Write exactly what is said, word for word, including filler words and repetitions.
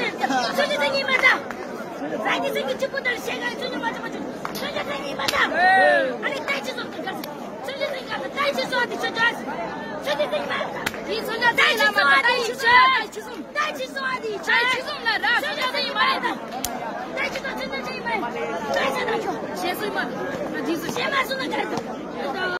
ཚོད་འཛིན་ཚོད་འཛིན་ཡིན་མ་ད། རང་གི་སེམས་ཀྱི་གཅིག་པུ་དང་ཤེས་ག་ཚོད་འཛིན་མ་ཚོད་མ་ཚོད་ཚོད་འཛིན་ཡིན་མ་ད། ཨ་ནི་ད་ཅི་ཚོད་འཛིན་ག་ཚོད་འཛིན་ག་ད་ཅི་ཚོད་འཛིན་ཚོད་འཛིན་ཚོད་འཛིན་ཡིན་མ་ད། ཡིན་ཚོད་འཛིན་ད་ཅི་ཚོད་འཛིན་ད་ཅི་ཚོད་འཛིན། ད་ཅི་ཚོད་འཛིན་ད་ཅི་ཚོད་འཛིན་ད་ཅི་ཚོད་འཛིན་ཡིན་མ་ད། ད་ཅི་ཚོད་འཛིན་ཚོད་འཛིན་ཡིན་མ་ད། ད་ཅི་ཚོད་འཛིན་ཚོད་འཛིན་ཡིན་མ་ད། ད་ཅི་ཚོད་འཛིན་ཚོད་འཛིན་ཡིན་མ་ད། ཞེས་སུ་ཡིན་མ་ད། ཞེས་མ་སོང་ན་ག་རེ་ད།